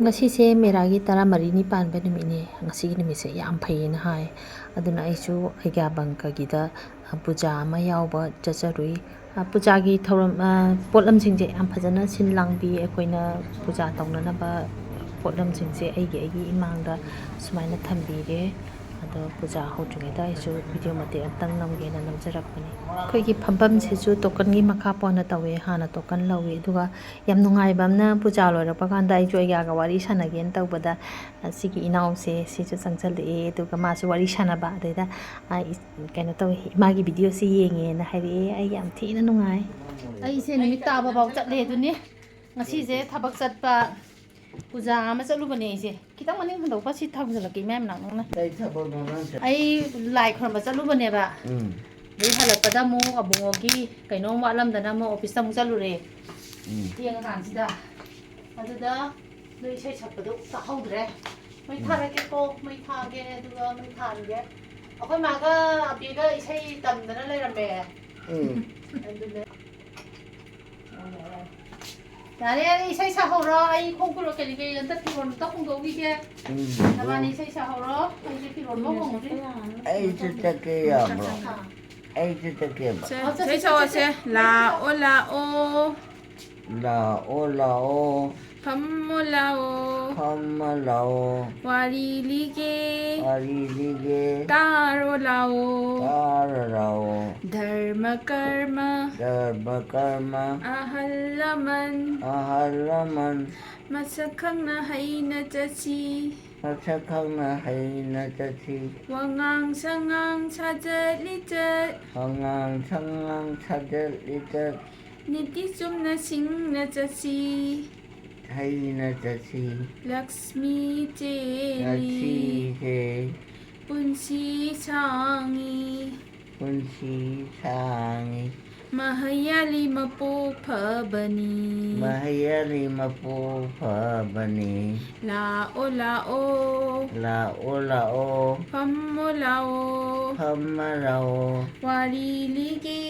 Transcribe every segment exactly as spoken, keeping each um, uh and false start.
ꯉꯁꯤꯁꯦ ꯃꯦꯔꯥꯒꯤ ꯇꯔꯥꯃꯔꯤꯅꯤ ꯄꯥꯟꯕ ꯅꯨꯃꯤꯠꯅꯦ꯫ ꯉꯁꯤꯒꯤ ꯅꯨꯃꯤꯠꯁꯦ ꯌꯥꯝ ꯐꯩꯌꯦꯅ ꯍꯥꯏ꯫ ꯑꯗꯨꯅ ꯑꯩꯁꯨ ꯑꯩꯒ꯭ꯌꯥ ꯕꯪꯀꯒꯤꯗ, ꯑ, ꯄꯨꯖꯥ ꯑꯃ ꯌꯥꯎꯕ ꯆꯠꯆꯔꯨꯏ꯫ ꯑ, ꯄꯨꯖꯥꯒꯤ ꯊꯧꯔꯝ, ꯑ, ꯄꯣꯠꯂꯝꯁꯤꯡꯁꯦ ꯌꯥꯝ ꯐꯖꯅ ꯁꯤꯜ ꯂꯥꯡꯕꯤ꯫ ꯑꯩꯈꯣꯏꯅ ꯄꯨꯖꯥ ꯇꯧꯅꯅꯕ ꯄꯣꯠꯂꯝꯁꯤꯡꯁꯦ ꯑꯩꯒꯤ, ꯑꯩꯒꯤ ꯏꯃꯥꯡꯗ ꯁꯨꯃꯥꯏꯅ ꯊꯝꯕꯤꯔꯦ꯫ ꯑꯗꯣ ꯄꯨꯖꯥ ꯍꯧꯗ꯭ꯔꯤꯉꯩꯗ ꯑꯩꯁꯨ ꯚꯤꯗꯤꯑꯣ ꯃꯇꯦꯛ ꯑꯝꯇꯪ ꯅꯝꯒꯦꯅ ꯅꯝꯖꯔꯛꯄꯅꯤ꯫ ꯑꯩꯈꯣꯏꯒꯤ ꯐꯝꯐꯝꯁꯤꯁꯨ ꯇꯣꯀꯟꯒꯤ ꯃꯈꯥ ꯄꯣꯟꯅ ꯇꯧꯋꯦ꯫ ꯍꯥꯟꯅ ꯇꯣꯀꯟ ꯂꯧꯋꯤ, ꯑꯗꯨꯒ ꯌꯥꯝ ꯅꯨꯡꯉꯥꯏꯕ ꯑꯃꯅ, ꯄꯨꯖꯥ ꯂꯣꯏꯔꯛꯄ ꯀꯥꯟꯗ ꯑꯩꯁꯨ ꯑꯩꯒꯥꯒ ꯋꯥꯔꯤ ꯁꯥꯟꯅꯒꯦꯅ ꯇꯧꯕꯗ, ꯑ, ꯁꯤꯒꯤ ꯏꯅꯥꯎꯁꯦ ꯁꯤꯁꯨ ꯆꯪꯁꯜꯂꯛꯑꯦ, ꯑꯗꯨꯒ ꯃꯥꯁꯨ ꯋꯥꯔꯤ ꯁꯥꯟꯅꯕ꯫ ꯑꯗꯩꯗ, ꯑ, ꯏ-, ꯀꯩꯅꯣ ꯇꯧꯋꯤ, ꯏꯃꯥꯒꯤ ꯚꯤꯗꯤꯑꯣꯁꯤ ꯌꯦꯡꯉꯦꯅ ꯍꯥꯏꯔꯛꯑꯦ꯫ ꯑꯩ ꯌꯥꯝ ꯊꯤꯅ ꯅꯨꯡꯉꯥꯏ꯫ ꯑꯩꯁꯦ ꯅꯨꯃꯤꯠ ꯇꯥꯕ ꯐꯥꯎ ꯆꯠꯂꯦ ꯑꯗꯨꯅꯤ꯫ ꯉꯁꯤꯁꯦ ꯊꯕꯛ ꯆꯠꯄ, ꯄꯨꯖꯥ ꯑꯃ ꯆꯠꯂꯨꯕꯅꯦ ꯑꯩꯁꯦ꯫ ꯈꯤꯇꯪ ꯃꯅꯤꯡ ꯍꯟꯗꯣꯛꯄ, ꯁꯤ ꯊꯥꯡꯖꯜꯂꯛꯀꯦ, ꯏꯃꯥꯏ ꯃꯅꯥꯛ ꯅꯛꯅ꯫ ꯀꯩ ꯊꯕꯛꯅꯣ ꯅꯪ ꯆꯠ- ꯑꯩ ꯂꯥꯏ ꯈꯨꯔꯝꯕ ꯆꯠꯂꯨꯕꯅꯦꯕ꯫ ꯎꯝ꯫ ꯑꯗꯩ ꯍꯜꯂꯛꯄꯗ ꯑꯃꯨꯛ ꯑꯕꯨꯡꯉꯣꯒꯤ ꯀꯩꯅꯣꯝ ꯋꯥꯠꯂꯝꯗꯅ ꯑꯃꯨꯛ ꯑꯣꯐꯤꯁꯇ ꯑꯃꯨꯛ ꯆꯠꯂꯨꯔꯦ꯫ ꯎꯝ꯫ ꯊꯦꯡꯉꯀꯥꯟꯁꯤꯗ꯫ ꯑꯗꯨꯗ ꯅꯣꯏ ꯏꯁꯩ ꯁꯛꯄꯗꯣ ꯇꯥꯍꯧꯗ꯭ꯔꯦ꯫ ꯃꯩ ꯎꯝ꯫ ꯊꯥꯔꯛꯀꯦꯀꯣ, ꯃꯩ ꯊꯥꯒꯦ, ꯑꯗꯨꯒ ꯃꯩ ꯊꯥꯟꯒꯦ꯫ ꯑꯩꯈꯣꯏ ꯃꯥꯒ ꯑꯕꯤꯒ ꯏꯁꯩ ꯇꯝꯗꯅ ꯂꯩꯔꯝꯃꯦ꯫ ꯎꯝ꯫ ꯑꯗꯨꯅꯦ꯫ ꯌꯥꯔꯦ, ꯌꯥꯔꯦ, ꯏꯁꯩ ꯁꯥꯍꯧꯔꯣ꯫ ꯑꯩ ꯈꯣꯡ ꯈꯨꯠ ꯀꯔꯤ ꯀꯔꯤ ꯑꯝꯇ, ꯐꯤꯔꯣꯜ ꯑꯝꯇ ꯍꯣꯡꯗꯣꯛꯈꯤꯒꯦ꯫ ꯎꯝ꯫ ꯅꯕꯥꯅꯤ ꯏꯁꯩ ꯁꯥꯍꯧꯔꯣ꯫ ꯑꯩꯁꯦ ꯐꯤꯔꯣꯜ ꯑꯃ ꯍꯣꯡꯉꯨꯗ꯭ꯔꯤ꯫ ꯑꯩꯁꯨ ꯆꯠꯀꯦ ꯌꯥꯕ꯭ꯔꯣ? ꯑꯥ꯫ ꯑꯩꯁꯨ ꯆꯠꯀꯦꯕ꯫ ꯆꯠ-, ꯑꯣ, ꯆꯠꯁꯦ, ꯏꯁꯩ ꯁꯛꯑꯣꯁꯦ꯫ ꯆꯠꯁꯦ꯫ ꯂꯥꯛꯑꯣ, ꯂꯥꯛꯑꯣ꯫ ꯂꯥꯛꯑꯣ, ꯂꯥꯛꯑꯣ꯫ ꯐꯝꯃꯣ ꯂꯥꯛꯑꯣ꯫ ꯐꯝꯃꯣ ꯂꯥꯛꯑꯣ꯫ ꯋꯥꯔꯤ ꯂꯤꯒꯦ꯫ ꯋꯥꯔꯤ ꯂꯤꯒꯦ꯫ ꯇꯥꯔꯣ ꯂꯥꯛꯑꯣ꯫ ꯇꯥꯔꯣ ꯂꯥꯛꯑꯣ꯫ ꯙꯔꯃ ꯀꯔꯃ꯫ ꯙꯔꯃ ꯀꯔꯃ꯫ ꯑꯍꯜ ꯂꯃꯟ꯫ ꯑꯍꯜ ꯂꯃꯟ꯫ ꯃꯁꯛ ꯈꯪꯅ ꯍꯩꯅ ꯆꯠꯁꯤ꯫ ꯃꯁꯛ ꯈꯪꯅ ꯍꯩꯅ ꯆꯠꯁꯤ꯫ ꯋꯥꯉꯥꯡ ꯁꯉꯥꯡ ꯁꯥꯖꯠ ꯂꯤꯆꯠ꯫ ꯋꯥꯉꯥꯡ ꯁꯉꯥꯡ ꯁꯥꯖꯠ ꯂꯤꯆꯠ꯫ ꯅꯤꯇꯤ ꯆꯨꯝꯅ ꯁꯤꯡꯅ ꯆꯠꯁꯤ꯫ ꯍꯩꯅ ꯆꯠꯁꯤ꯫ ꯂꯛꯁꯃꯤ ꯆꯦꯜꯂꯤ꯫ ꯂꯛꯁꯃꯤ ꯆꯦꯜꯂꯤ꯫ ꯄꯨꯟꯁꯤ ꯁꯥꯡꯉꯤ꯫ ꯄꯨꯟꯁꯤ ꯁꯥꯡꯉꯤ꯫ ꯃꯍꯩ ꯌꯥꯜꯂꯤ ꯃꯄꯨ ꯐꯕꯅꯤ꯫ ꯃꯍꯩ ꯌꯥꯜꯂꯤ ꯃꯄꯨ ꯐꯕꯅꯤ꯫ ꯂꯥꯛꯑꯣ ꯂꯥꯛꯑꯣ꯫ ꯂꯥꯛꯑꯣ ꯂꯥꯛꯑꯣ꯫ ꯐꯝꯃꯣ ꯂꯥꯛꯑꯣ꯫ ꯐꯝꯃꯣ ꯂꯥꯛꯑꯣ꯫ ꯋꯥꯔꯤ ꯂꯤꯒꯦ꯫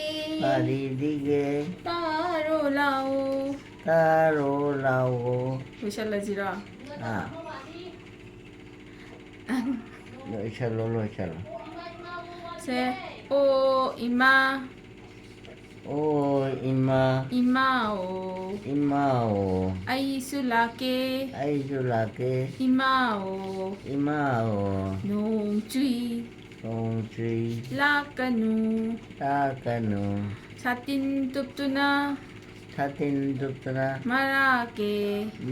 ꯋꯥꯔꯤ ꯂꯤꯒꯦ꯫ ꯇꯥꯔꯣ ꯂꯥꯛꯑꯣ꯫ ꯇꯥꯔꯣ ꯂꯥꯎꯑꯣ꯫ ꯂꯣꯏꯁꯜꯂꯁꯤꯔꯣ? ꯑꯥ꯫ ꯂꯣꯏꯁꯜꯂꯣ, ꯂꯣꯏꯁꯜꯂꯣ꯫ ꯁꯦ, ꯑꯣ ꯏꯃꯥ꯫ ꯑꯣ ꯏꯃꯥ꯫ ꯏꯃꯥ ꯑꯣ꯫ ꯏꯃꯥ ꯑꯣ꯫ ꯑꯩꯁꯨ ꯂꯥꯛꯀꯦ꯫ ꯑꯩꯁꯨ ꯂꯥꯛꯀꯦ꯫ ꯏꯃꯥ ꯑꯣ꯫ ꯏꯃꯥ ꯑꯣ꯫ ꯅꯣꯡ ꯆꯨꯏ꯫ ꯅꯣꯡ ꯆꯨꯏ꯫ ꯂꯥꯛꯀꯅꯨ꯫ ꯂꯥꯛꯀꯅꯨ꯫ ꯁꯥꯇꯤꯟ ꯇꯨꯞꯇꯨꯅ꯫ ꯁꯥꯇꯤꯟ ꯇꯨꯞꯇꯨꯅ꯫ ꯃꯔꯥꯀꯦ꯫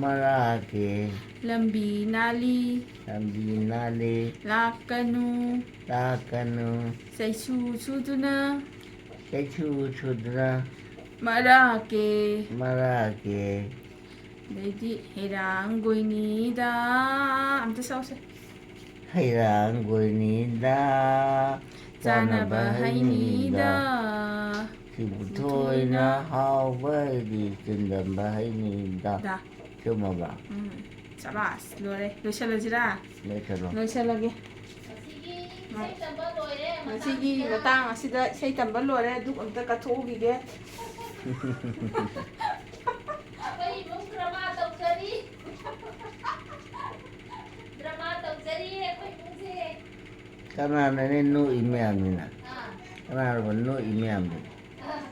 ꯃꯔꯥꯀꯦ꯫ ꯂꯝꯕꯤ ꯅꯥꯜꯂꯤ꯫ ꯂꯝꯕꯤ ꯅꯥꯜꯂꯤ꯫ ꯂꯥꯛꯀꯅꯨ꯫ ꯂꯥꯛꯀꯅꯨ꯫ ꯆꯩꯁꯨ ꯁꯨꯗꯨꯅ꯫ ꯆꯩꯁꯨ ꯁꯨꯗꯨꯅ꯫ ꯃꯔꯥꯀꯦ꯫ ꯃꯔꯥꯀꯦ꯫ ꯑꯗꯩꯗꯤ ꯍꯩꯔꯥꯡ ꯒꯣꯏꯅꯤꯗ꯫ ꯑꯝꯇ ꯁꯛꯎꯁꯦ꯫ ꯍꯩꯔꯥꯡ ꯒꯣꯏꯅꯤꯗ꯫ ꯆꯥꯅꯕ ꯆꯥꯅꯕ ꯍꯩꯅꯤꯗ꯫ ꯍꯩꯅꯤꯗ꯫ ꯁꯤꯕꯨ ꯊꯣꯏꯅ ꯍꯥꯎꯕ ꯍꯩꯗꯤ ꯆꯤꯟꯗꯝꯕ ꯍꯩꯅꯤꯗ꯫ ꯗ꯫ ꯆꯨꯝꯃꯕ? ꯎꯝ꯫ ꯁꯕꯥꯁ, ꯂꯣꯏꯔꯦ꯫ ꯂꯣꯏꯁꯜꯂꯁꯤꯔꯥ? ꯂꯣꯏꯁꯜꯂꯣ꯫ ꯂꯣꯏꯁꯜꯂꯒꯦ꯫ ꯉꯁꯤꯒꯤ ꯏꯁꯩ ꯇꯝꯕ ꯂꯣꯏꯔꯦ꯫ ꯉꯁꯤꯒꯤ ꯃꯇꯥꯡꯁꯤꯗ ꯃꯇꯥꯡ ꯑꯁꯤꯗ ꯏꯁꯩ ꯇꯝꯕ ꯂꯣꯏꯔꯦ꯫ ꯙꯨꯞ ꯑꯝꯇ ꯀꯠꯊꯣꯛꯎꯈꯤꯒꯦ꯫ ꯑꯩꯈꯣꯏ ꯏꯃꯨꯡ ꯗ꯭ꯔꯃꯥ ꯇꯧꯖꯔꯤ꯫ ꯗ꯭ꯔꯃꯥ ꯇꯧꯖꯔꯤ ꯑꯩꯈꯣꯏ ꯏꯃꯨꯡꯁꯦ꯫ ꯀꯅꯥꯅꯅꯦ ꯅꯣꯛꯏ ꯃꯌꯥꯝꯁꯤꯅ? ꯑꯥ꯫ ꯀꯅꯥꯅꯣꯕ ꯅꯣꯛꯏ ꯃꯌꯥꯝꯁꯤꯅ? ꯑꯥ꯫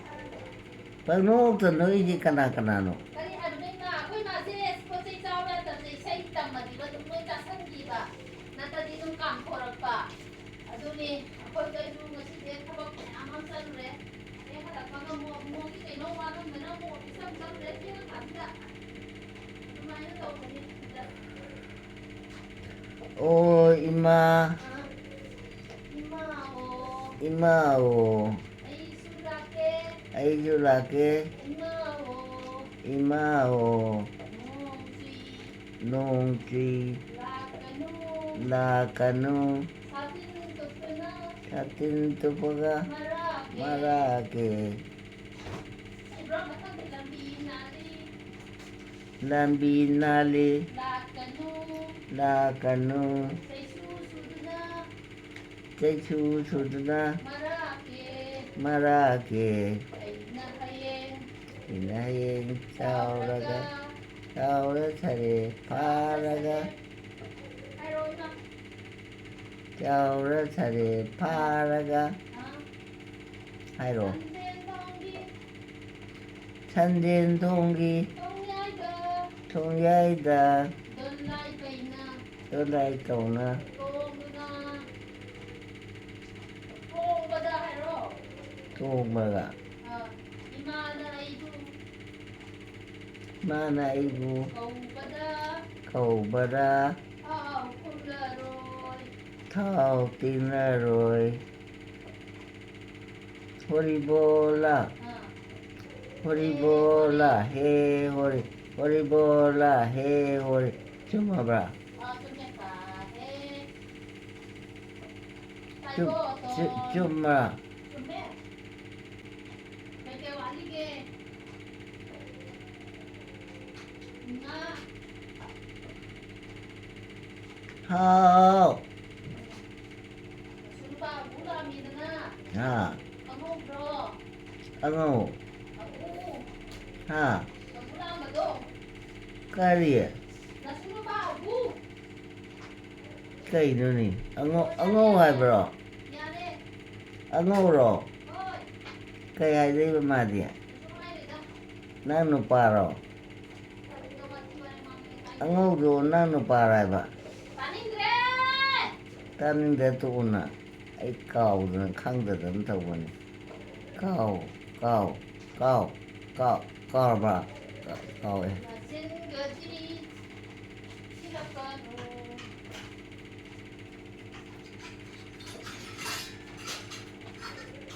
ꯄꯪꯅꯣꯛꯇ ꯅꯣꯛꯏꯁꯤ ꯀꯅꯥ ꯀꯅꯥꯅꯣ? ꯀꯔꯤ ꯍꯥꯏꯕꯅꯣ ꯏꯃꯥ? ꯑꯩꯈꯣꯏ ꯃꯥꯁꯦ ꯄꯣꯠ ꯆꯩ ꯆꯥꯕ ꯌꯥꯗꯕꯁꯦ ꯏꯁꯩ ꯇꯝꯃꯗꯤꯕ ꯑꯗꯨꯝ ꯂꯣꯏ ꯆꯥꯁꯟꯈꯤꯕ꯫ ꯅꯠꯇ꯭ꯔꯗꯤ ꯑꯗꯨꯝ ꯀꯥꯝꯊꯣꯔꯛꯄ꯫ ꯑꯗꯨꯅꯦ, ꯑꯩꯈꯣꯏꯗꯁꯨ ꯉꯁꯤꯁꯦ ꯊꯕꯛ ꯃꯌꯥꯝ ꯑꯃ ꯆꯠꯂꯨꯔꯦ꯫ ꯍꯦꯛ ꯍꯜꯂꯛꯄꯒ ꯃꯣ-, ꯃꯣꯒꯤ ꯀꯩꯅꯣ ꯋꯥꯠꯂꯝꯗꯅ ꯃꯣ ꯏꯆꯝ ꯆꯝꯗ꯭ꯔꯦ ꯊꯦꯡꯉꯀꯥꯟꯁꯤꯗ꯫ ꯑꯗꯨꯃꯥꯏꯅ ꯇꯧꯕꯅꯤ꯫ ꯑꯗ ꯑꯣ ꯏꯃꯥ꯫ ꯑ, ꯏꯃꯥ ꯑꯣ꯫ ꯏꯃꯥ ꯑꯣ꯫ ꯑꯩꯁꯨ ꯂꯥꯛꯀꯦ꯫ ꯑꯩꯁꯨ ꯂꯥꯛꯀꯦ꯫ ꯏꯃꯥ ꯑꯣ꯫ ꯏꯃꯥ ꯑꯣ꯫ ꯅꯣꯡ ꯆꯨꯏ꯫ ꯅꯣꯡ ꯆꯨꯏ꯫ ꯂꯥꯛꯀꯅꯨ꯫ ꯂꯥꯛꯀꯅꯨ꯫ ꯁꯥꯇꯤꯟ ꯇꯨꯞꯇꯨꯅ꯫ ꯁꯥꯇꯤꯟ ꯇꯨꯞꯄꯒ꯫ ꯃꯔꯥꯀꯦ꯫ ꯃꯔꯥꯀꯦ꯫ ꯁꯤꯕ꯭ꯔꯣ ꯃꯊꯪꯗꯤ ꯂꯝꯕꯤ ꯅꯥꯜꯂꯤ꯫ ꯂꯝꯕꯤ ꯅꯥꯜꯂꯤ꯫ ꯂꯥꯛꯀꯅꯨ꯫ ꯂꯥꯛꯀꯅꯨ꯫ ꯆꯩꯁꯨ ꯁꯨꯗꯨꯅ꯫ ꯆꯩꯁꯨ ꯁꯨꯗꯨꯅ꯫ ꯃꯔꯥꯀꯦ꯫ ꯃꯔꯥꯀꯦ꯫ ꯑꯩꯅ ꯍꯌꯦꯡ꯫ ꯏꯅ ꯍꯌꯦꯡ ꯆꯥꯎꯔꯒ, ꯆꯥꯎꯔ ꯁꯔꯦ ꯐꯥꯔꯒ, ꯍꯥꯏꯔꯣ ꯏꯃꯥ꯫ ꯆꯥꯎꯔ ꯁꯔꯦ ꯐꯥꯔꯒ, ꯑꯥ꯫ ꯍꯥꯏꯔꯣ꯫ ꯁꯟꯖꯦꯟ ꯊꯣꯡꯒꯤ, ꯁꯟꯖꯦꯟ ꯊꯣꯡꯒꯤ, ꯊꯣꯡꯌꯥꯏꯗ, ꯊꯣꯡꯌꯥꯏꯗ, ꯗꯣꯟꯂꯥꯏ ꯄꯩꯅ, ꯗꯣꯟꯂꯥꯏ ꯇꯧꯅ, ꯇꯣꯡꯗꯨꯅ, ꯇꯣꯡꯕꯗ ꯍꯥꯏꯔꯣ꯫ ꯇꯣꯡꯕꯗ꯫ ꯑꯥ, ꯏꯃꯥꯅ ꯑꯩꯕꯨ꯫ ꯃꯥꯅ ꯑꯩꯕꯨ꯫ ꯀꯧꯕꯗ꯫ ꯀꯧꯕꯗ꯫ ꯊꯥꯎ ꯀꯨꯝꯂꯔꯣꯏ꯫ ꯊꯥꯎ ꯇꯤꯡꯂꯔꯣꯏ꯫ ꯍꯣꯔꯤꯕꯣꯂꯥ꯫ ꯑꯥ꯫ ꯍꯣꯔꯤꯕꯣꯂꯥ, ꯍꯦ ꯍꯣꯔꯤ, ꯍꯣꯔꯤꯕꯣꯂꯥ, ꯍꯦ ꯍꯣꯔꯤ꯫ ꯆꯨꯝꯃꯕ꯭ꯔꯥ? ꯑꯥ, ꯆꯨꯝꯃꯦ꯫ ꯐꯔꯦ꯫ ꯆꯨꯝ-, ꯇꯥꯏꯀꯣ, ꯆꯨ-, ꯇꯣꯟ꯫ ꯆꯨꯝꯕ꯭ꯔꯥ? ꯆꯨꯝꯃꯦ꯫ ꯀꯩꯀꯩ ꯋꯥꯠꯂꯤꯒꯦ? ꯉꯥ꯫ ꯍꯥꯎ꯫ ꯅꯁꯨ ꯅꯨꯄꯥ ꯑꯕꯨ ꯂꯥꯛꯑꯝꯃꯦꯗꯅ꯫ ꯍꯥ꯫ ꯈꯪꯍꯧꯕ꯭ꯔꯣ? ꯑꯉꯧ꯫ ꯑꯕꯨ꯫ ꯍꯥ꯫ ꯑꯕꯨ ꯂꯥꯛꯑꯝꯕꯗꯣ꯫ ꯀꯔꯤ? ꯅꯁꯨ ꯅꯨꯄꯥ ꯑꯕꯨ꯫ ꯀꯩꯅꯣꯅꯦ? ꯑꯉꯧ-, ꯑꯉꯧ ꯍꯥꯏꯕ꯭ꯔꯣ? ꯌꯥꯔꯦ꯫ ꯑꯉꯧꯔꯣ? ꯍꯣꯏ꯫ ꯀꯩ ꯍꯥꯏꯗꯣꯏꯕ ꯃꯥꯗꯤ? ꯀꯩꯁꯨ ꯍꯥꯏꯔꯣꯏꯗ꯫ ꯅꯪ ꯅꯨꯄꯥꯔꯣ? ꯀꯔꯤꯅꯣ ꯋꯥꯊꯤ ꯋꯥꯔꯦꯝ ꯉꯥꯡꯉꯦ ꯍꯥꯏꯗꯣ? ꯑꯉꯧꯗꯣ ꯅꯪ ꯅꯨꯄꯥꯔꯣ ꯍꯥꯏꯕ? ꯇꯥꯅꯤꯡꯗ꯭ꯔꯦ! ꯇꯥꯅꯤꯡꯗ꯭ꯔꯦ ꯇꯣꯛꯎꯅ꯫ ꯑꯩ ꯀꯥꯎꯗꯅ ꯈꯪꯗꯗꯅ ꯇꯧꯕꯅꯤ꯫ ꯀꯥꯎ, ꯀꯥꯎ, ꯀꯥꯎ, ꯀꯥꯎ, ꯀꯥꯎꯔꯕ? ꯀꯥꯎ-, ꯀꯥꯎꯋꯦ꯫ ꯃꯆꯤꯟꯒꯗꯤ ꯊꯤꯔꯛꯀꯅꯨ꯫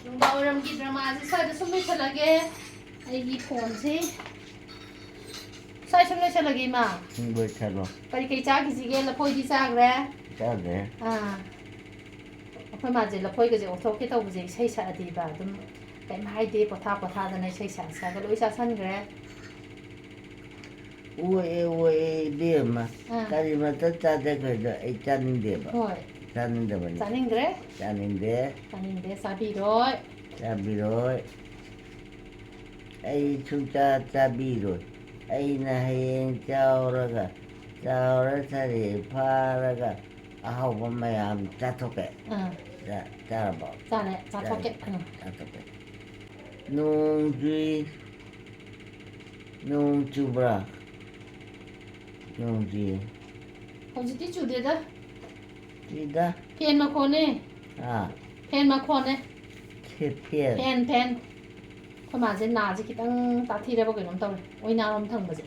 ꯅꯨꯡꯗꯥꯡꯋꯥꯏꯔꯝꯒꯤ dramaꯁꯦ ꯁ꯭ꯋꯥꯏꯗ ꯁꯨꯝ ꯂꯣꯏꯁꯜꯂꯒꯦ꯫ ꯑꯩꯒꯤ phoneꯁꯤ ꯁ꯭ꯋꯥꯏ ꯁꯨꯝ ꯂꯣꯏꯁꯜꯂꯒꯦ, ꯏꯃꯥ꯫ ꯎꯝ, ꯂꯣꯏꯁꯜꯂꯣ꯫ ꯀꯔꯤ ꯀꯔꯤ ꯆꯥꯈꯤꯁꯤꯒꯦ? ꯂꯐꯣꯏꯗꯤ ꯆꯥꯈ꯭ꯔꯦ? ꯆꯥꯈ꯭ꯔꯦ꯫ ꯑꯥ꯫ ꯑꯩꯈꯣꯏ ꯃꯥꯁꯦ ꯂꯐꯣꯏꯒꯁꯦ ꯑꯣꯠꯊꯣꯛꯀꯦ ꯇꯧꯕꯁꯦ ꯏꯁꯩ ꯁꯛꯑꯗꯤꯕ ꯑꯗꯨꯝ ꯀꯩꯝ ꯍꯥꯏꯗꯦ, ꯄꯣꯊꯥ ꯄꯣꯊꯥꯗꯅ ꯏꯁꯩ ꯁꯛꯑ ꯁꯛꯑꯒ ꯂꯣꯏ ꯆꯥꯁꯟꯈ꯭ꯔꯦ꯫ ꯑꯣꯛꯑꯦ, ꯑꯣꯛꯑꯦ, ꯏꯕꯦꯝꯃ꯫ ꯑꯥ꯫ ꯀꯔꯤ ꯃꯇꯠ ꯆꯥꯖꯈ꯭ꯔꯁꯨ ꯑꯩ ꯆꯥꯅꯤꯡꯗꯦꯕ꯫ ꯍꯣꯏ꯫ ꯆꯥꯅꯤꯡꯗꯕꯅꯤ꯫ ꯆꯥꯅꯤꯡꯗ꯭ꯔꯦ? ꯆꯥꯅꯤꯡꯗꯦ꯫ ꯆꯥꯅꯤꯡꯗꯦ, ꯆꯥꯕꯤꯔꯣꯏ꯫ ꯆꯥꯕꯤꯔꯣꯏ꯫ ꯑꯩ ꯁꯨꯡꯆꯥ ꯆꯥꯕꯤꯔꯣꯏ꯫ ꯑꯩꯅ ꯍꯌꯦꯡ ꯆꯥꯎꯔꯒ, ꯆꯥꯎꯔ ꯁꯥꯔꯦ ꯐꯥꯔꯒ ꯑꯍꯥꯎꯕ ꯃꯌꯥꯝ ꯆꯥꯊꯣꯛꯀꯦ꯫ ꯑꯥ꯫ ꯆꯥ-, ꯆꯥꯔꯕꯣ? ꯆꯥꯔꯦ, ꯆꯥꯊꯣꯛꯀꯦ꯫ ꯆꯥꯔꯦ꯫ ꯑꯥ꯫ ꯆꯥꯊꯣꯛꯀꯦ꯫ ꯅꯣꯡ ꯆꯨꯏ꯫ ꯅꯣꯡ ꯆꯨꯕ꯭ꯔꯥ? ꯅꯣꯡ ꯆꯨꯏ꯫ ꯍꯧꯖꯤꯛꯇꯤ ꯆꯨꯗꯦꯗ꯫ ꯆꯨꯏꯗ꯫ ꯐꯦꯟ ꯃꯈꯣꯟꯅꯦ꯫ ꯑꯥ꯫ ꯐꯦꯟ ꯃꯈꯣꯟꯅꯦ꯫ ꯐꯦ-, ꯐꯦꯟ꯫ ꯐꯦꯟ, ꯐꯦꯟ꯫ ꯑꯩꯈꯣꯏ ꯃꯥꯁꯦ ꯅꯥꯁꯦ ꯈꯤꯇꯪ ꯇꯥꯊꯤꯔꯕ ꯀꯩꯅꯣꯝ ꯇꯧꯔꯦ, ꯑꯣꯏꯅꯥꯔꯣꯝ ꯊꯪꯕꯁꯦ꯫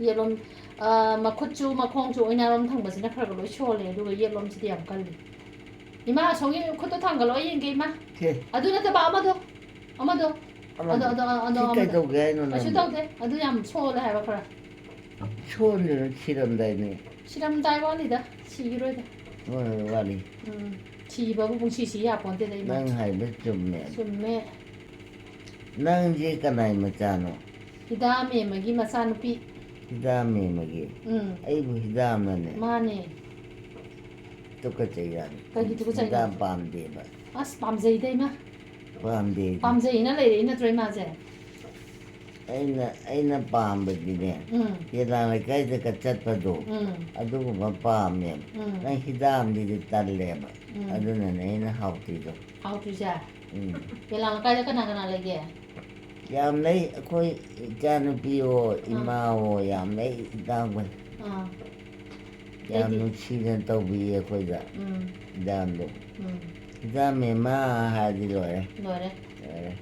ꯌꯦꯠꯂꯣꯝ, ꯑ, ꯃꯈꯨꯠꯁꯨ ꯃꯈꯣꯡꯁꯨ ꯑꯣꯏꯅꯥꯔꯣꯝ ꯊꯪꯕꯁꯤꯅ ꯈꯔ ꯈꯔ ꯂꯣꯏ ꯁꯣꯜꯂꯦ, ꯑꯗꯨꯒ ꯌꯦꯠꯂꯣꯝꯁꯤꯗꯤ ꯌꯥꯝ ꯀꯜꯂꯤ꯫ ꯏꯃꯥ, ꯑꯁꯣꯝꯒꯤ ꯈꯨꯠꯇꯣ ꯊꯥꯡꯒꯠꯂꯣ, ꯑꯩ ꯌꯦꯡꯒꯦ, ꯏꯃꯥ꯫ ꯁꯦ꯫ ꯑꯗꯨ ꯅꯠꯇꯕ ꯑꯃꯗꯣ, ꯑꯃꯗꯣ꯫ ꯑꯃꯗꯣ꯫ ꯑꯗꯣ, ꯑꯗꯣ, ꯑꯗꯣ, ꯁꯤ ꯑꯃꯗꯣ꯫ ꯀꯩꯗꯧꯒꯦ ꯍꯥꯏꯅꯣ ꯀꯩꯁꯨ ꯅꯪꯕꯣ? ꯇꯧꯗꯦ꯫ ꯑꯗꯨ ꯌꯥꯝ ꯁꯣꯜꯂꯦ ꯍꯥꯏꯕ ꯈꯔ꯫ ꯁꯣꯟꯗꯦꯗ, ꯁꯤꯔꯝꯗꯥꯏꯅꯦ꯫ ꯁꯤꯔꯝꯗꯥꯏ ꯋꯥꯠꯂꯤꯗ, ꯁꯤꯈꯤꯔꯣꯏꯗ꯫ ꯍꯣꯏ, ꯍꯣꯏ, ꯋꯥꯠꯂꯤ꯫ ꯎꯝ, ꯁꯤꯕꯕꯨ ꯄꯨꯡꯁꯤ ꯁꯤ ꯌꯥꯄꯣꯟꯇꯦꯗ, ꯏꯃꯥ꯫ ꯅꯪ ꯍꯥꯏꯕ ꯆꯨꯝꯃꯦ꯫ ꯆꯨꯝꯃꯦ꯫ ꯅꯪꯁꯦ ꯀꯅꯥꯏ ꯃꯆꯥꯅꯣ? ꯍꯤꯗꯥꯃꯦꯝꯃꯒꯤ ꯃꯆꯥꯅꯨꯄꯤ꯫ ꯍꯤꯗꯥꯃꯦꯝꯃꯒꯤ? ꯎꯝ꯫ ꯑꯩꯕꯨ ꯍꯤꯗꯥꯝꯅꯅꯦ? ꯃꯥꯅꯦ꯫ ꯇꯨꯀꯠꯆꯩ ꯌꯥꯝ꯫ ꯀꯩꯒꯤ ꯇꯨꯀꯠꯆꯩꯅꯣ? ꯍꯤꯗꯥꯝ ꯄꯥꯝꯗꯦꯕ꯫ ꯑꯁ, ꯄꯥꯝꯖꯩꯗ, ꯏꯃꯥ꯫ ꯄꯥꯝꯗꯦ꯫ ꯄꯥꯝꯖꯩꯅ ꯂꯩꯔꯛꯏ ꯅꯠꯇ꯭ꯔꯣ, ꯏꯃꯥꯁꯦ? ꯑꯩꯅ, ꯑꯩꯅ ꯄꯥꯝꯕꯗꯤꯅꯦ, ꯎꯝ꯫ ꯌꯦꯂꯥꯡ ꯂꯩꯀꯥꯏꯗꯒ ꯆꯠꯄꯗꯣ, ꯎꯝ꯫ ꯑꯗꯨꯒꯨꯝꯕ ꯄꯥꯝꯃꯦꯕ꯫ ꯎꯝ꯫ ꯅꯪ ꯍꯤꯗꯥꯝꯗꯨꯗꯤ ꯇꯜꯂꯦꯕ꯫ ꯎꯝ꯫ ꯑꯗꯨꯅꯅꯦ ꯑꯩꯅ ꯍꯥꯎꯇ꯭ꯔꯤꯗꯣ꯫ ꯍꯥꯎꯇ꯭ꯔꯤꯁꯦ? ꯎꯝ꯫ ꯌꯦꯂꯥꯡ ꯂꯩꯀꯥꯏꯗ ꯀꯅꯥ ꯀꯅꯥ ꯂꯩꯒꯦ? ꯌꯥꯝ ꯂꯩ꯫ ꯑꯩꯈꯣꯏ ꯏꯆꯥꯅꯨꯄꯤꯋꯣ, ꯑꯥ꯫ ꯏꯃꯥꯋꯣ, ꯌꯥꯝ ꯂꯩ, ꯏꯅꯥꯎꯈꯩ꯫ ꯑꯥ꯫ ꯌꯥꯝ ꯑꯇꯩꯗꯤ? ꯅꯨꯡꯁꯤꯅ ꯇꯧꯕꯤꯌꯦ ꯑꯩꯈꯣꯏꯗ꯫ ꯎꯝ꯫ ꯍꯤꯗꯥꯝꯗꯣ꯫ ꯎꯝ꯫ ꯍꯤꯗꯥꯝ ꯃꯦꯝꯃ ꯍꯥꯏꯔꯗꯤ ꯂꯣꯏꯔꯦ꯫ ꯂꯣꯏꯔꯦ꯫ ꯂꯣꯏꯔꯦ꯫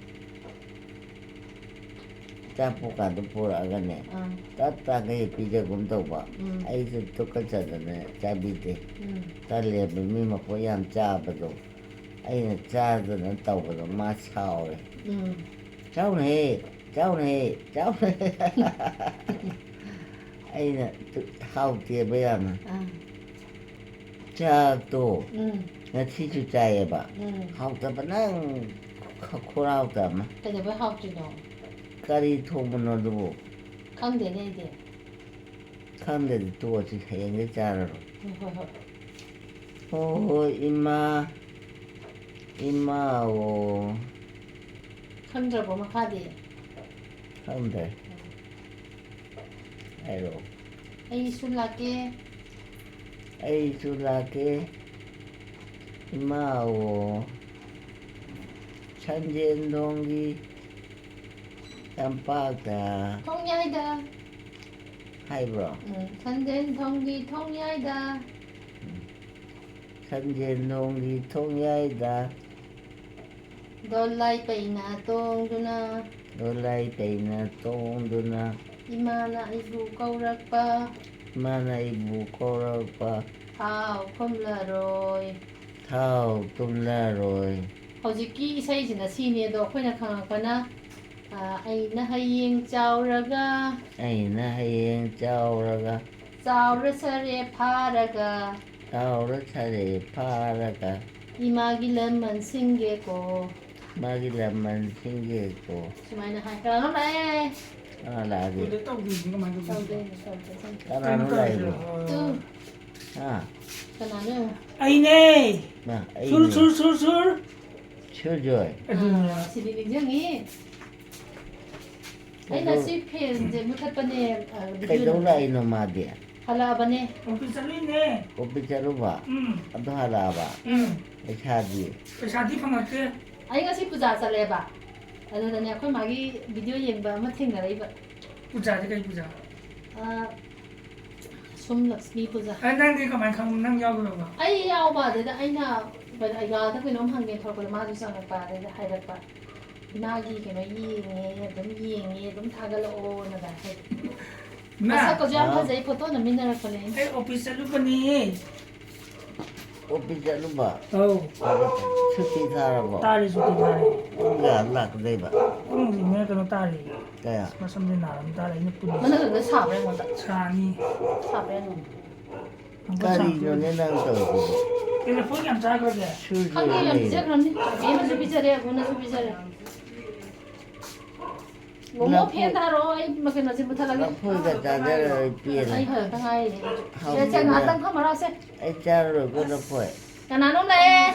ꯆꯥꯛ ꯄꯨꯀꯥꯗꯣ ꯄꯨꯔꯛꯑꯒꯅꯦ, ꯑꯥ꯫ ꯇꯞ ꯇꯥꯒꯩ ꯄꯤꯖꯒꯨꯝ ꯇꯧꯕ꯫ ꯎꯝ꯫ ꯑꯩꯁꯨ ꯇꯨꯀꯠꯆꯗꯅ ꯆꯥꯕꯤꯗꯦ꯫ ꯎꯝ꯫ ꯇꯜꯂꯦꯕ ꯃꯤ ꯃꯄꯣꯠ ꯌꯥꯝ ꯆꯥꯕꯗꯣ꯫ ꯑꯩꯅ ꯆꯥꯗꯅ ꯇꯧꯕꯗꯣ ꯃꯥ ꯁꯥꯎꯔꯦ꯫ ꯎꯝ꯫ "ꯆꯥꯎꯅꯍꯦ, ꯆꯥꯎꯅꯍꯦ, ꯆꯥꯎꯅꯍꯦ!" ꯑꯩꯅ ꯇꯨ-, ꯍꯥꯎꯇꯦꯕ ꯌꯥꯝꯅ꯫ ꯑꯥ꯫ ꯆꯥꯛꯇꯣ ꯎꯝ꯫ ꯉꯁꯤꯁꯨ ꯆꯥꯏꯌꯦꯕ꯫ ꯎꯝ꯫ ꯍꯥꯎꯇꯕꯅ ꯈ-, ꯈꯨꯍꯥꯎꯇ ꯑꯃ꯫ ꯀꯩꯗꯧꯕꯩ ꯍꯥꯎꯇ꯭ꯔꯤꯅꯣ? ꯀꯔꯤ ꯊꯣꯡꯕꯅꯣ ꯑꯗꯨꯕꯨ? ꯈꯪꯗꯦꯅꯦ ꯑꯩꯗꯤ꯫ ꯈꯪꯗ꯭ꯔꯗꯤ ꯇꯣꯛꯑꯁꯤ, ꯍꯌꯦꯡꯗꯩ ꯆꯥꯔꯔꯣꯏ꯫ ꯍꯣꯏ, ꯍꯣꯏ, ꯍꯣꯏ꯫ ꯍꯣꯏ, ꯍꯣꯏ, ꯏꯃꯥ꯫ ꯏꯃꯥ ꯑꯣ꯫ ꯈꯪꯗ꯭ꯔꯕꯣ ꯃꯈꯥꯗꯤ? ꯈꯪꯗ꯭ꯔꯦ꯫ ꯍꯥꯏꯔꯛꯑꯣ꯫ ꯑꯩꯁꯨ ꯂꯥꯛꯀꯦ꯫ ꯑꯩꯁꯨ ꯂꯥꯛꯀꯦ꯫ ꯏꯃꯥꯑꯣ꯫ ꯁꯟꯖꯦꯟꯊꯣꯡꯒꯤ ꯇꯝꯄꯥꯛꯇ꯫ ꯊꯣꯡꯌꯥꯏꯗ꯫ ꯍꯥꯏꯕ꯭ꯔꯣ? ꯎꯝ, ꯁꯟꯖꯦꯟꯊꯣꯡꯒꯤ ꯊꯣꯡꯌꯥꯏꯗ꯫ ꯎꯝ꯫ ꯁꯟꯖꯦꯟꯊꯣꯡꯒꯤ ꯊꯣꯡꯌꯥꯏꯗ꯫ ꯗꯣꯂꯥꯏ ꯄꯩꯅ ꯇꯣꯡꯗꯨꯅ꯫ ꯗꯣꯂꯥꯏ ꯄꯩꯅ ꯇꯣꯡꯗꯨꯅ꯫ ꯏꯃꯥꯅ ꯑꯩꯕꯨ ꯀꯧꯔꯛꯄ꯫ ꯏꯃꯥꯅ ꯑꯩꯕꯨ ꯀꯧꯔꯛꯄ꯫ ꯊꯥꯎ ꯊꯨꯝꯂꯔꯣꯏ꯫ ꯊꯥꯎ ꯊꯨꯝꯂꯔꯣꯏ꯫ ꯍꯧꯖꯤꯛꯀꯤ ꯏꯁꯩꯁꯤꯅ ꯁꯤꯅꯤ, ꯑꯗꯣ ꯑꯩꯈꯣꯏꯅ ꯈꯪꯉꯛꯄꯅ, ꯑ, ꯑꯩꯅ ꯍꯌꯦꯡ ꯆꯥꯎꯔꯒ꯫ ꯑꯩꯅ ꯍꯌꯦꯡ ꯆꯥꯎꯔꯒ꯫ ꯆꯥꯎꯔ ꯁꯔꯦ ꯐꯥꯔꯒ꯫ ꯆꯥꯎꯔ ꯁꯔꯦ ꯐꯥꯔꯒ꯫ ꯏꯃꯥꯒꯤ ꯂꯃꯟ ꯁꯤꯡꯒꯦꯀꯣ꯫ ꯃꯥꯒꯤ ꯂꯃꯟ ꯁꯤꯡꯒꯦꯀꯣ꯫ ꯁꯨꯃꯥꯏꯅ ꯍꯥꯏ꯫ ꯀꯅꯥꯅꯣ ꯂꯥꯛꯑꯦ? ꯀꯅꯥ ꯂꯥꯛꯑꯒꯦ? ꯎꯗ ꯇꯧꯗꯣꯏꯁꯤ ꯀꯃꯥꯏꯅ ꯇꯧꯗꯣꯏꯅꯣ? ꯇꯧꯗꯣꯏꯅꯦ, ꯇꯧꯗꯣꯏꯅꯦ꯫ ꯀꯅꯥꯅꯣ ꯂꯥꯛꯏꯕꯣ? ꯇꯨ, ꯍꯥ? ꯀꯅꯥꯅꯣ ꯌꯦꯡꯉꯣ꯫ ꯑꯩꯅꯦ꯫ ꯃꯥ, ꯁꯨꯔ ꯑꯩꯅꯦ꯫ ꯁꯨꯔ ꯁꯨꯔ ꯁꯨꯔ꯫ ꯁꯨꯔꯖꯣꯏ꯫ ꯑꯗꯨꯅꯦ꯫ ꯑꯥ, ꯁꯤꯗꯤ ꯅꯤꯡꯁꯤꯡꯉꯤ꯫ ꯑꯩꯅ ꯀꯩꯗꯧ-, ꯁꯤ ꯐꯦꯟꯁꯦ ꯃꯨꯊꯠꯄꯅꯦ, ꯑ, video ꯀꯩꯗꯧ ꯌꯦꯡꯕ꯫ ꯂꯥꯛꯏꯅꯣ ꯃꯥꯗꯤ? ꯍꯜꯂꯛꯑꯕꯅꯦ꯫ ꯑꯣꯐꯤꯁ ꯆꯠꯂꯨꯏꯅꯦ꯫ ꯑꯣꯐꯤꯁ ꯆꯠꯂꯨꯕ? ꯎꯝ꯫ ꯑꯗꯨ ꯍꯜꯂꯛꯑꯕ? ꯎꯝ꯫ ꯄꯩꯁꯥꯗꯤ? ꯄꯩꯁꯥꯗꯤ ꯐꯪꯉꯛꯇꯦ꯫ ꯑꯩ ꯉꯁꯤ ꯄꯨꯖꯥ ꯆꯠꯂꯦꯕ꯫ ꯑꯗꯨꯗꯅꯦ ꯑꯩꯈꯣꯏ ꯃꯥꯒꯤ video ꯌꯦꯡꯕ ꯑꯃ ꯊꯦꯡꯅꯔꯛꯏꯕ꯫ ꯄꯨꯖꯥꯗꯤ ꯀꯩ ꯄꯨꯖꯥ? ꯑ, ꯁꯨꯝ ꯂꯛꯁꯃꯤ ꯄꯨꯖꯥ꯫ ꯑ, ꯅꯪꯗꯤ ꯀꯃꯥꯏꯅ ꯈꯪ-, ꯅꯪ ꯌꯥꯎꯗꯕ? ꯑꯩ ꯌꯥꯎꯕ, ꯑꯗꯩꯗ ꯑꯩꯅ ꯀꯩꯅꯣ, ꯑꯩꯒꯥꯗ ꯀꯩꯅꯣꯝ ꯍꯪꯒꯦ ꯊꯣꯛꯂꯛꯄꯗ ꯃꯥꯁꯨ ꯆꯪꯉꯛꯄ, ꯑꯗꯩꯗ ꯍꯥꯏꯔꯛꯄ꯫ "ꯏꯃꯥꯒꯤ ꯀꯩꯅꯣ ꯌꯦꯡꯉꯦ, ꯑꯗꯨꯝ ꯌꯦꯡꯉꯦ, ꯑꯗꯨꯝ ꯊꯥꯒꯠꯂꯛꯑꯣꯅ" ꯀꯥꯏ ꯍꯥꯏ꯫ ꯏꯃꯥ, ꯃꯁꯛꯀꯁꯨ ꯌꯥꯝ ꯍꯥꯎ꯫ ꯐꯖꯩ, ꯐꯣꯇꯣ ꯅꯝꯃꯤꯟꯅꯔꯛꯄꯅꯦ ꯑꯩꯅ꯫ ꯑꯩ ꯑꯣꯐꯤꯁ ꯆꯠꯂꯨꯕꯅꯤ꯫ ꯑꯣꯐꯤꯁ ꯆꯠꯂꯨꯕ? ꯑꯧ꯫ ꯁꯨꯇꯤ ꯊꯥꯔꯕꯣ? ꯇꯥꯔꯦ, ꯁꯨꯇꯤ ꯊꯥꯔꯦ꯫ ꯄꯨꯡ ꯀꯌꯥ ꯂꯥꯛꯀꯗꯣꯏꯕ? ꯄꯨꯡꯁꯤꯅꯦ ꯀꯩꯅꯣ ꯇꯥꯔꯦ꯫ ꯀꯌꯥ? ꯃꯁꯝꯁꯦ ꯅꯥꯔꯝ ꯇꯥꯔꯦ, ꯑꯩꯅ ꯄꯨꯜꯂꯤ꯫ ꯃꯁꯛꯀꯗꯣ ꯁꯥꯕ꯭ꯔꯥ ꯑꯩꯉꯣꯟꯗ? ꯁꯥꯅꯤ꯫ ꯁꯥꯕ꯭ꯔꯥ ꯑꯩꯉꯣꯟꯗ? ꯑꯃꯨꯛꯀ ꯁꯥ-, ꯀꯔꯤꯅꯣꯅꯦ ꯅꯪ ꯇꯧꯔꯤꯁꯤꯕꯣ? ꯀꯩꯅꯣ ꯐꯣꯟ ꯌꯥꯝ ꯆꯥꯈ꯭ꯔꯒꯦ? ꯁꯨꯔ ꯈꯪꯗꯦ, ꯁꯨꯔ ꯌꯥꯝ ꯂꯩꯔꯦ꯫ ꯄꯤꯖꯈ꯭ꯔꯕꯅꯤ꯫ ꯕꯦꯝꯃꯁꯨ ꯄꯤꯖꯔꯦ, ꯑꯕꯨꯅꯁꯨ ꯄꯤꯖꯔꯦ꯫ ꯃꯣꯃꯣ ꯂꯐꯣꯏ-, ꯐꯦꯟ ꯊꯥꯔꯛꯑꯣ, ꯑꯩ ꯀꯩꯅꯣꯁꯦ ꯃꯨꯊꯠꯂꯒꯦ꯫ ꯂꯐꯣꯏꯒ ꯆꯥꯖꯔꯔꯣꯏ, ꯄꯦꯜꯂꯦ꯫ ꯑꯩ ꯍꯜꯂꯛꯇ ꯉꯥꯏꯔꯤ꯫ ꯍꯥꯎꯕꯅꯦ꯫ ꯁꯦ, ꯁꯦ, ꯉꯥꯏꯍꯥꯛꯇꯪ ꯐꯝꯃꯔꯣ, ꯁꯦ꯫ ꯑꯩ ꯆꯥꯔꯔꯣꯏꯀꯣ ꯂꯐꯣꯏ꯫ ꯀꯅꯥꯅꯣꯝ ꯂꯥꯛꯑꯦ꯫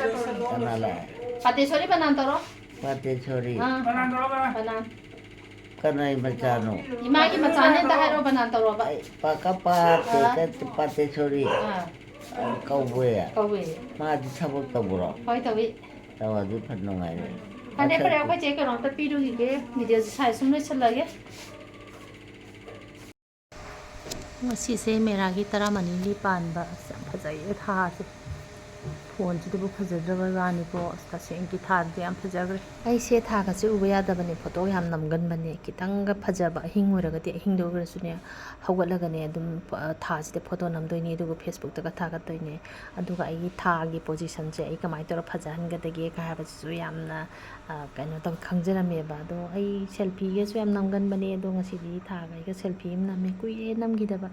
ꯀꯅꯥ ꯂꯥꯛꯑꯦ? ꯄꯥꯇꯦꯁꯣꯔꯤ ꯕꯅꯥꯟ ꯇꯧꯔꯣ꯫ ꯄꯥꯇꯦꯁꯣꯔꯤ꯫ ꯑꯥ, ꯕꯅꯥꯟ꯫ ꯀꯅꯥꯏ ꯃꯆꯥꯅꯣ? ꯏꯃꯥꯒꯤ ꯃꯆꯥꯅꯦ, ꯑꯝꯇ ꯍꯥꯏꯔꯣ, ꯕꯅꯥꯟ ꯇꯧꯔꯣꯕ꯫ ꯑꯩ ꯄꯥꯀꯥ ꯄꯥꯇꯦ ꯀ-, ꯄꯥꯇꯦꯁꯣꯔꯤ ꯑꯥ, ꯀꯧꯕꯦ꯫ ꯀꯧꯋꯦ꯫ ꯃꯥꯗꯤ ꯊꯕꯛ ꯇꯧꯕ꯭ꯔꯣ? ꯍꯣꯏ, ꯇꯧꯏ꯫ ꯇꯧꯔꯗꯤ ꯐꯅ ꯅꯨꯡꯉꯥꯏꯔꯦ꯫ ꯐꯅꯦꯛ ꯐꯔꯦ, ꯃꯁꯛꯇꯤ ꯑꯩꯈꯣꯏ ꯆꯦ ꯀꯩꯅꯣꯝꯇ ꯄꯤꯔꯨꯈꯤꯒꯦ, ꯚꯤꯗꯤꯑꯣꯁꯦ ꯁꯥꯏ ꯁꯨꯝ ꯂꯣꯏꯁꯤꯜꯂꯒꯦ꯫ ꯉꯁꯤꯁꯦ ꯃꯦꯔꯥꯒꯤ ꯇꯔꯥꯃꯔꯤꯅꯤ ꯄꯥꯟꯕ꯫ ꯑꯁ, ꯌꯥꯝ ꯐꯖꯩꯌꯦ ꯊꯥꯁꯦ꯫ ꯐꯣꯟꯁꯤꯗꯕꯨ ꯐꯖꯗ꯭ꯔꯕ ꯋꯥꯅꯤꯀꯣ꯫ ꯑꯁ, ꯇꯁꯦꯡꯒꯤ ꯊꯥꯗꯤ ꯌꯥꯝ ꯐꯖꯈ꯭ꯔꯦ꯫ ꯑꯩꯁꯦ ꯊꯥꯒꯁꯦ ꯎꯕ ꯌꯥꯗꯕꯅꯦ, ꯐꯣꯇꯣ ꯌꯥꯝ ꯅꯝꯒꯟꯕꯅꯦ꯫ ꯈꯤꯇꯪꯒ ꯐꯖꯕ ꯑꯍꯤꯡ ꯑꯣꯏꯔꯒꯗꯤ ꯑꯍꯤꯡꯗ ꯑꯣꯏꯔꯁꯨꯅꯦ, ꯍꯧꯒꯠꯂꯒꯅꯦ ꯑꯗꯨꯝ ꯐ-, ꯊꯥꯁꯤꯗ ꯐꯣꯇꯣ ꯅꯝꯗꯣꯏꯅꯤ, ꯑꯗꯨꯒ ꯐꯦꯁꯕꯨꯛꯇꯒ ꯊꯥꯒꯠꯇꯣꯏꯅꯦ꯫ ꯑꯗꯨꯒ ꯑꯩꯒꯤ ꯊꯥꯒꯤ ꯄꯣꯖꯤꯁꯟꯁꯦ ꯑꯩ ꯀꯃꯥꯏꯅ ꯇꯧꯔ ꯐꯖꯍꯟꯒꯗꯒꯦ ꯀ ꯍꯥꯏꯕꯁꯤꯁꯨ ꯌꯥꯝꯅ, ꯑ, ꯀꯩꯅꯣ ꯇꯧ, ꯈꯪꯖꯔꯝꯃꯦꯕ꯫ ꯑꯗꯣ ꯑꯩ ꯁꯦꯜꯐꯤꯒꯁꯨ ꯌꯥꯝ ꯅꯝꯒꯟꯕꯅꯦ, ꯑꯗꯣ ꯉꯁꯤꯗꯤ ꯊꯥꯒ ꯑꯩꯒ ꯁꯦꯜꯐꯤ ꯑꯃ ꯅꯝꯃꯦ, ꯀꯨꯏꯔꯦ ꯅꯝꯈꯤꯗꯕ꯫